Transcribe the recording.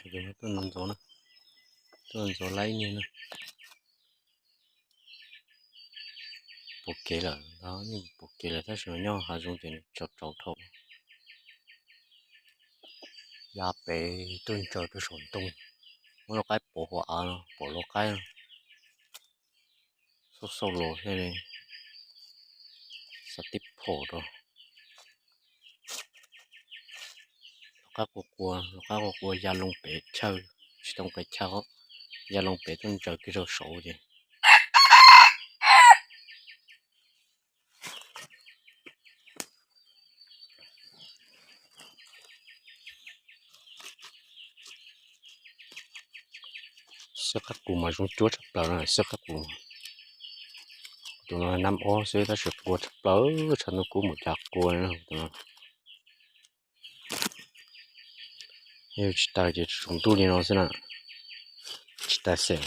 Tuaj ntxov ntxov na, tuaj ntxov laib niag na. Pom kev lawm, ntawd yeej pom kev lawm tab sis mas nyob hav zoov ces nws tsaus tsaus dhau. Ya pem tuaj ntsaws rau saum ntoo, muab lau qaib pov hauv av no, pom lau qaib no. Xauj xauj los thiaj li xav tib phom rau. Lau qaib qua qua, lau qaib qua qua ya loo pem chaw, tsis tau nqes chaw, ya loo pem tuaj ntsaws kiag rau saud ces Xwb qab qus mas zoo cuab tshaj plaws no, xwb qab qus. Tus no nab ob xwb tab sis qua tshaj plaws, tshav ntuj kub mus cas qua no tus no. Yog tsis tawg ces tsaus ntuj li no xwb na, tsis tawg xeem.